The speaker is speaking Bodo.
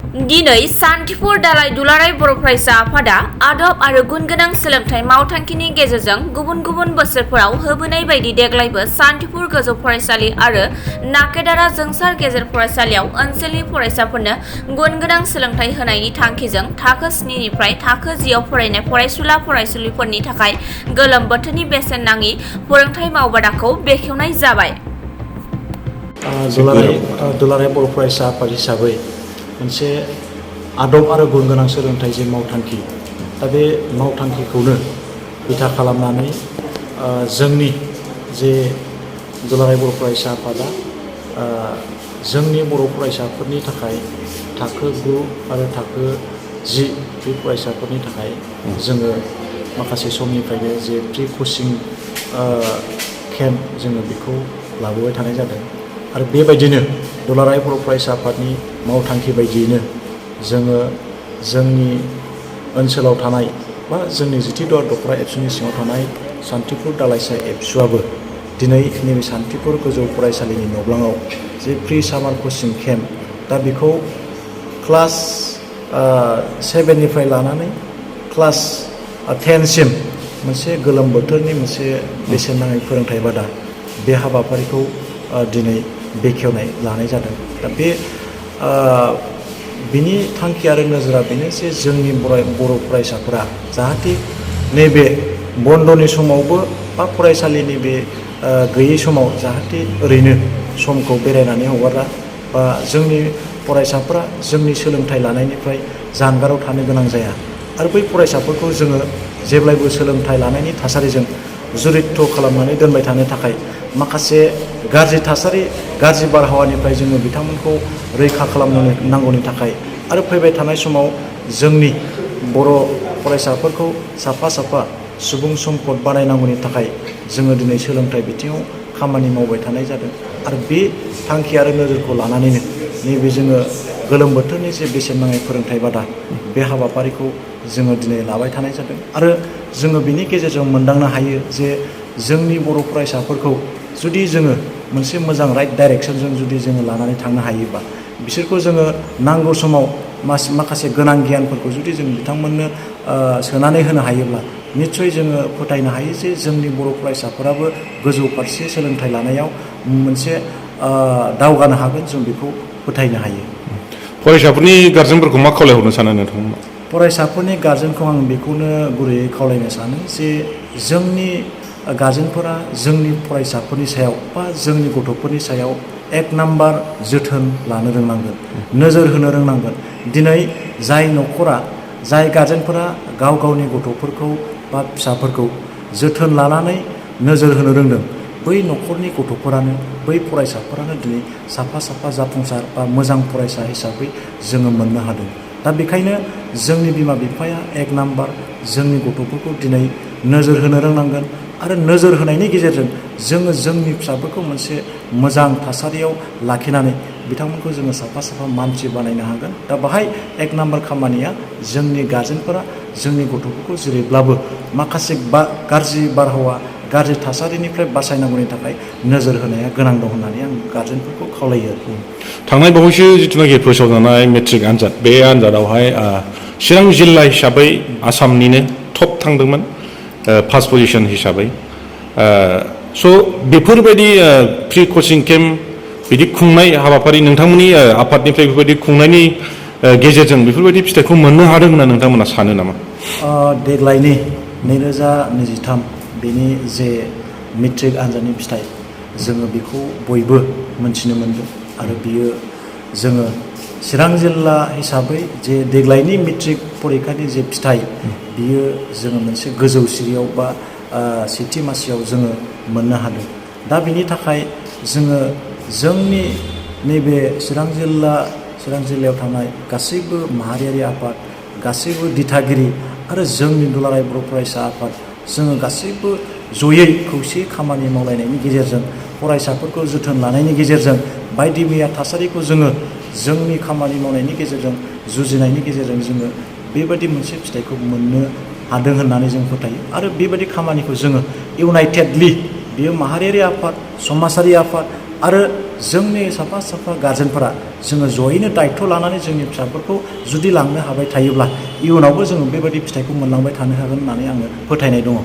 दिनै सान्तिपुर दालाइ दुलाराय बर' फरायसा आफादा आदब आरो गुनगोनां सोलोंथाइ मावथांखिनि गेजेरजों गुबुन गुबुन बोसोरफोराव होबोनाय बायदि देग्लायबो सान्तिपुर गोजौ फरायसालि आरो नाकेदारा जोंसार गेजेर फरायसालियाव ओनसोलनि फरायसाफोरनो गुनगोनां सोलोंथाइ होनायनि थांखिजों थाखो 7 निफ्राय थाखो 10 आव फरायनाय फरायसुला फरायसुलिफोरनि थाखाय गोलोम बोथोरनि बेसेन नाङि फोरोंथाइ मावबादाखौ बेखेवनाय जाबाय। दुलाराय बर' फरायसा आफाद हिसाबै मोनसे आदब आरो गुन गोनां सोलोंथाइ जे मावथांखि, दा बे मावथांखिखौनो बिथा खालामनानै जोंनि जे दुलाराय बर' फरायसा आफादा जोंनि बर' फरायसाफोरनि थाखाय थाखो 9 आरो थाखो 10 बे फरायसाफोरनि थाखाय जोङो माखासे समनिफ्रायनो जे प्रि कचिं केम्प जोङो बेखौ लाबोबाय थानाय जादों। आरो बेबायदिनो दुलाराय बर' फरायसा आफादनि मावथांखि बायदियैनो जोङो जोंनि ओनसोलाव थानाय बा जोंनि जिथि दुवार दख'रा एबसुनि सिङाव थानाय सान्तिपुर दालाइसा एबसुआबो दिनै नैबे सान्तिपुर गोजौ फरायसालिनि न'ब्लाङाव जे प्रि सामार कचिं केम्प, दा बेखौ क्लास 7 निफ्राय लानानै क्लास 10 सिम मोनसे गोलोम बोथोरनि मोनसे बेसेन नाङै फोरोंथाइ बादा बे हाबाफारिखौ दिनै बेखेवनाय लानाय जादों। दा बिनि थांखि आरो नोजोरा बेनो जे जोंनि बर' फरायसाफोरा जाहाथे नैबे बन्द'नि समावबो बा फरायसालिनि बे गैयै समाव जाहाथे ओरैनो समखौ बेरायनानै हगारा, बा जोंनि फरायसाफोरा जोंनि सोलोंथाइ लानायनिफ्राय जानगाराव थानो गोनां जाया। आरो बै फरायसाफोरखौ जोङो जेब्लायबो सोलोंथाइ लानायनि थासारिजों जरित्थ' खालामनानै दोनबाय थानो थाखाय माखासे गाज्रि थासारि, गाज्रि बारहावानिफ्राय जोङो बिथांमोनखौ रैखा खालामनो नांगौनि थाखाय आरो फैबाय थानाय समाव जोंनि बर' फरायसाफोरखौ साफा साफा सुबुं सम्पद बानायनांगौनि थाखाय जोङो दिनै सोलोंथाइ बिथिङाव खामानि मावबाय थानाय जादों। आरो बे थांखि आरो नोजोरखौ लानानैनो नैबे जोङो गोलोम बोथोरनि जे बेसेन नाङै फोरोंथाइ बादा बे हाबाफारिखौ जोङो दिनै लाबाय थानाय जादों। आरो जोङो बिनि गेजेरजों मोनदांनो हायो जे जोंनि बर' फरायसाफोरखौ जुदि जोङो मोनसे मोजां राइट डाइरेक्सनजों जुदि जोङो लानानै थांनो हायोबा, बिसोरखौ जोङो नांगौ समाव माखासे गोनां गियानफोरखौ जुदि जों बिथांमोननो सोनानै होनो हायोब्ला निस्सय जोङो फोथायनो हायो जे जोंनि बर' फरायसाफोराबो गोजौ फारसे सोलोंथाइ लानायाव मोनसे दावगानो हागोन, जों बेखौ फोथायनो हायो। फरायसाफोरनि गार्जेनफोरखौ मा खावलायहरनो सानो नोंथांमोना? फरायसाफोरनि गार्जेनखौ आं बेखौनो गुरैयै खावलायनो सानो जे जोंनि गार्जेनफोरा जोंनि फरायसाफोरनि सायाव बा जोंनि गथ'फोरनि सायाव एक नाम्बार जोथोन लानो रोंनांगोन, नोजोर होनो रोंनांगोन। दिनै जाय न'खरा, जाय गार्जेनफोरा गाव गावनि गथ'फोरखौ बा फिसाफोरखौ जोथोन लानानै नोजोर होनो रोंदों, बै न'खरनि गथ'फोरानो, बै फरायसाफोरानो दिनै साफा साफा जाफुंसार बा मोजां फरायसा हिसाबै जोङो मोननो हादों। दा बेखायनो जोंनि बिमा बिफाया एक नाम्बार जोंनि गथ'फोरखौ दिनै नोजोर होनो रोंनांगोन। आरो नोजोर होनायनि गेजेरजों जोङो जोंनि फिसाफोरखौ मोनसे मोजां थासारियाव लाखिनानै बिथांमोनखौ जोङो साफा साफा मानसि बानायनो हागोन। दा बाहाय एक नाम्बार खामानिया जोंनि गार्जेनफोरा जोंनि गथ'फोरखौ जेरैब्लाबो माखासे गाज्रि बारहावा, गाज्रि थासारिनिफ्राय बासायनांगौनि थाखाय नोजोर होनाया गोनां दं होननानै आं गार्जेनफोरखौ खावलायो। थांनाय बावैसो जिथुनाखि फोसावजानाय मेट्रिक आनजाद, बे आनजादावहाय चिरां जिल्ला हिसाबै आसामनिनो टप थांदोंमोन, फार्स्ट पजिशन हिसाबै। स' बेफोरबायदि प्रि कचिं केम्प बिदि खुंनाय हाबाफारि नोंथांमोननि आफादनिफ्राय बेफोरबायदि खुंनायनि गेजेरजों बेफोरबायदि फिथाइखौ मोननो हादों होनना नोंथांमोना सानो नामा? देग्लायनि 2023 बेनि जे मेट्रिक आनजादनि फिथाइ, जोङो बेखौ बयबो मोनथिनो मोनदों। आरो बियो जोङो चिरां जिल्ला हिसाबै जे देग्लायनि मेट्रिक परिखानि जे फिथाइ, बियो जोङो मोनसे गोजौ सिरियाव बा सेथि मासियाव जोङो मोननो हादों। दा बिनि थाखाय जोङो जोंनि नैबे चिरां जिल्लायाव थानाय गासैबो माहारियारि आफाद, गासैबो दिथागिरि आरो जोंनि दुलाराय बर' फरायसा आफाद, जोङो गासैबो जयै खौसेयै खामानि मावलायनायनि गेजेरजों, फरायसाफोरखौ जोथोन लानायनि गेजेरजों, बायदि मैया थासारिखौ जोङो जोंनि खामानि मावनायनि गेजेरजों, जुजिनायनि गेजेरजों जोङो बेबायदि मोनसे फिथाइखौ मोननो हादों होननानै जों फोथायो। आरो बेबायदि खामानिखौ जोङो इउनाइटेडलि, बेयो माहारियारि आफाद, समाजारि आफाद आरो जोंनि साफा साफा गार्जेनफोरा जोङो जयैनो दायथ' लानानै जोंनि फिसाफोरखौ जुदि लांनो हाबाय थायोब्ला इयुनावबो जोङो बेबायदि फिथाइखौ मोनलांबाय थानो हागोन होननानै आङो फोथायनाय दङ।